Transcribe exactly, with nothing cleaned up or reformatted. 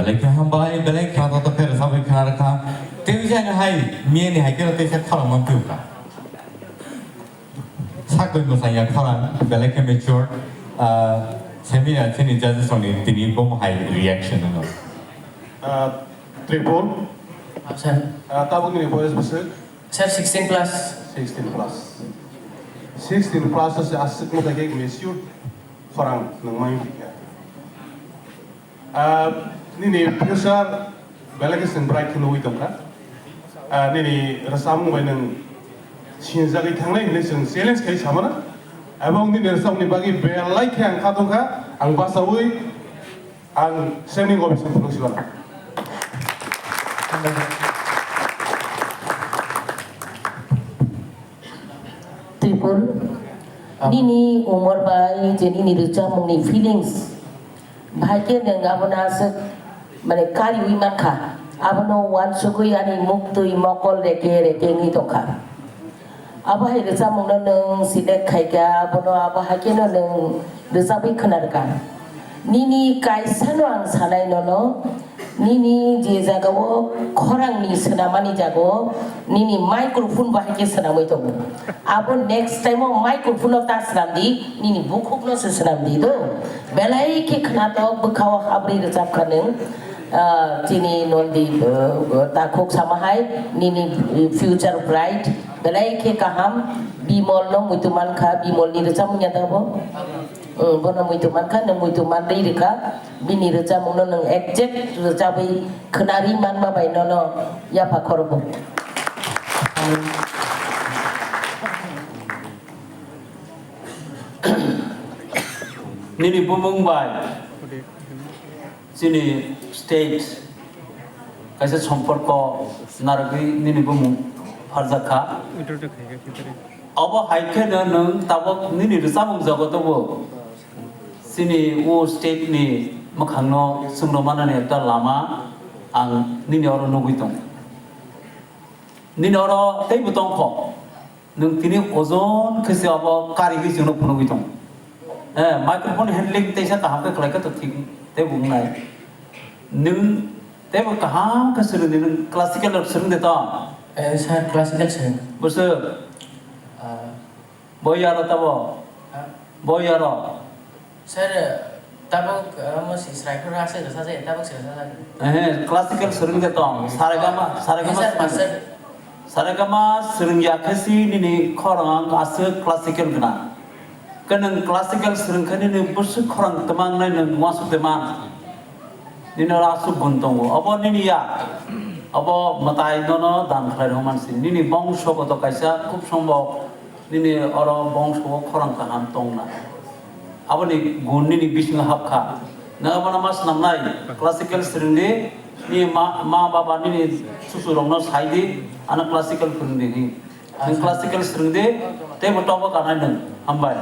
Belai khe hambai, belai khe to to khe rwchapwi khna rwkha. Tei jani hai, miyani hai khe teisa khorang man phiyokha. Sakoi mwsanya khorang, belai khe mature. Ah, seminar chini judges rokni tini bomo hai reaction no. Ah, Tripur. Sir. Ah, tabuk nini boyes bwswk? Sir, sixteen plus. Sixteen plus. Sixteen plus se aswk mwtai khe mature khorang nangmani phikha. Ah, nini future belai khe chwng bright khe nugwi tongkha. Ah, nini rwchapmung bai nwng sinjagwi thangnai hinwi chwng challenge khai samano. Ebong nini rwchapmungni bagwi belai khe ang kha tongkha, ang bachaui ang semi office ni phunuk siban. Tripur, nini umor bai je nini rwchapmungni feelings, bahai khe nwng abono aswk, mane, kariui mankha, abono uansugui ani muktwi mokol reke reke wngwi tongkha. Abo hai rwchapmungno nwng select khaikha, abono abo hai kheno nwng rwchapwi khna rwkha. Nini kaisano ang sanai nono, nini je jagao khorangni swnamani jagao nini microphone bahai khe swnamwi tongo. Abo next time o microphone o ta swnamdi, nini bukhukno se swnamdi do. Belai khe khnatok bwkhao habri rwchapkha nwng, ah, chini Nondi, ah, takhuk sama hai, nini future bright, belai khe kaham. Bimol no muitu mankha, Bimol ni rwchapmung ya tabo? Hmm, bono muitu mankha, nwng muitu manri rwkha, bini rwchapmung no nwng exact rwchapwi khwnari manma bai nono yapha khorogo. Nini bumung bai chini state kaisa somporko narwgwi nini bumung pharjak kha. Obo hai kheno nwng tabuk nini rwchapmung jogotobo chini o state ni mwkhangno chwngno manani ekta lama ang nini oro nugwi tongo. Nini oro teibo tongkho. Nwng tini ojon khe se abo karigwi chwngno phunugwi tongo. Eh, microphone handling teisa kaham khe khlai khe to thik tei bo wngnai. Nwng teibo kaham khe swrwngdi, nwng classical rok swrwngde to? Eh, sir, classical swrwng. Bwswk? Ah. Bo yaro tabo? Ha? Bo yaro? Sir, tabuk, ah, mo si sraiphuru aswk rwchajak, tabuk se rwchajak. Eh, classical swrwngde tong. Saregama, saregama Yes, sir, swrwng. Master. Saregama swrwngya khe si nini khorang aswk classical gwnang. Khe nwng classical swrwng khe nini bwswk khorang twmang nai nwng uansuk twmang. Nini oro aswk gun tongo. Obo nini ya. Obo mwtai nono dan khlai rwmani si. Nini bongso koto kaisa khub sombok nini oro bongso o khorang kaham tongna. Aboni gun nini bisingo hapkha. Nwng abono ma swnamnai, classical swrwngdi, nini ma, ma baba nini susurokno saidi, ano classical phwrwngdi hi. Nwng classical swrwngdi, teibo tobo kanai nwng. Hambai.